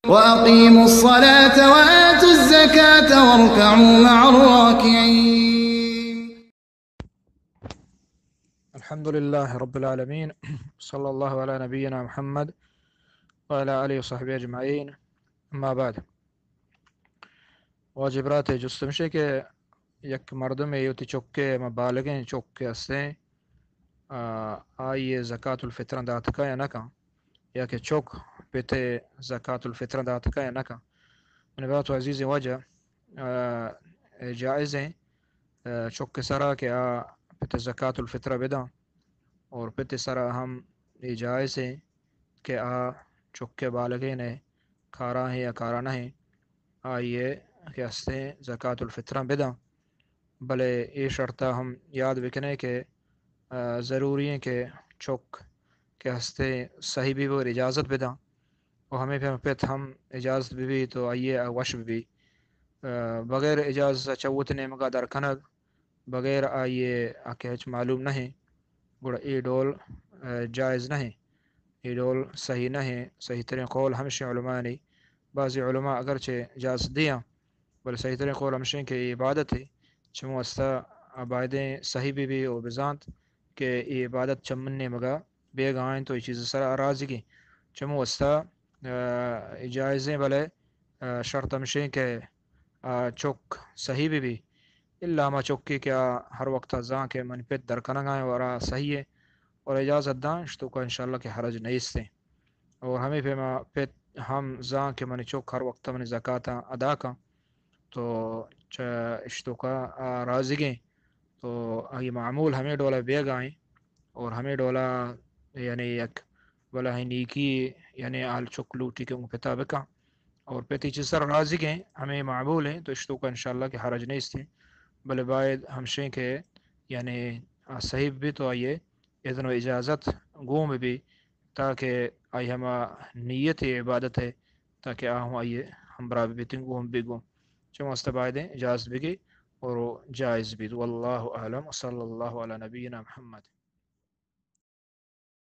وأقيموا الصلاة وآتوا الزكاة واركعوا مع الراكعين. الحمد لله رب العالمين. صلى الله على نبينا محمد وعلى آله وصحبه أجمعين. أما بعد. واجہ برات، جست ہمشی کہ یک مردمے وتی چکے، ہما بالغیں چکے ہستیں، آ، آئی ءَ زکات الفطر دات کن یا نہ کن، یا کہ چک پت ءَ زکات الفطر دات کن یا نہ کن۔ منی برات و عزیزیں واجہ، آ، جائز ایں، آ، چک ءِ سرا کہ آ پت ءَ زکات الفطر بداں، اور پت ءِ سرا ہم اے جائز ایں کہ آ چک ءِ بالغیں ءَ کارا ایں یا کارا نہ ایں، آئی ءَ کہ ہستیں زکات الفطراں بداں۔ بلے اے شرطا ہم یاد بکنے کہ، آ، ضروری ایں کہ چک کہ ہستیں صحیح بہ بی اور اجازت بداں، و ہمے پیم پت ہم اجازت بہ بی تو آئی ءَ وش بہ بی۔ آ، بغیر اجازت چہ وت نیمگا در کنگ، بغیر آئی ءَ آ کہ ہچ معلوم نہ ایں، گڑا اے ڈول، آ، جائز نہ ایں، اے ڈول صحیح نہ ایں۔ صحیح تریں قول ہمشیں علماءانی، بعضی علماء اگرچہ اجازت دیاں، بلے صحیح تریں قول ہمشیں کہ اے عبادت ایں، چمو واسطہ آ بایدیں صحیح بہ بی و بزانت کہ اے عبادت چہ من نیمگا بیگا ایں تو اے چیز ءِ سرا راضی ایں۔ چمو واسطہ، آ، اے جائز ایں، بلے، آ، شرط ہمشیں کہ، آ، چک صحیح بہ بی۔ الا ہما چکے کہ آ ہر وقت زان کہ منی پت در کنگا ایں اور آ صحیح ایں اور اجازت داں، اشتوکا انشاءاللہ کہ حرج نیستیں۔ اور ہمے پیما پت ہم زان کہ منی چک ہر وقت منی زکاتاں ادا کن، تو چہ اشتوکا آ راضی ایں۔ تو آئی معمول ہمے ڈولا بیگا ایں اور ہمے ڈولا یعنی یک بلاہیں نیکی، یعنی آل چک لوٹی کہ اوں پتا بکن اور پت اے چیز سرا راضی ایں، ہمے معمول ایں، تو اشتوکا انشاءاللہ کہ حرج نیستیں۔ بلے باید ہمشیں کہ یعنی آ صحیح بہ بی تو آئی ءَ اذن و اجازت گون بہ بی، تاکہ آئی ہما نیت عبادت ءِ، تاکہ آ ہم آئی ءِ ہمبراہ بہ بیتیں گون بہ گون۔ چمو واسطہ بایدیں اجازت بگی اور جائز بیت۔ واللہ اعلم، وصلی اللہ علی نبینا محمد۔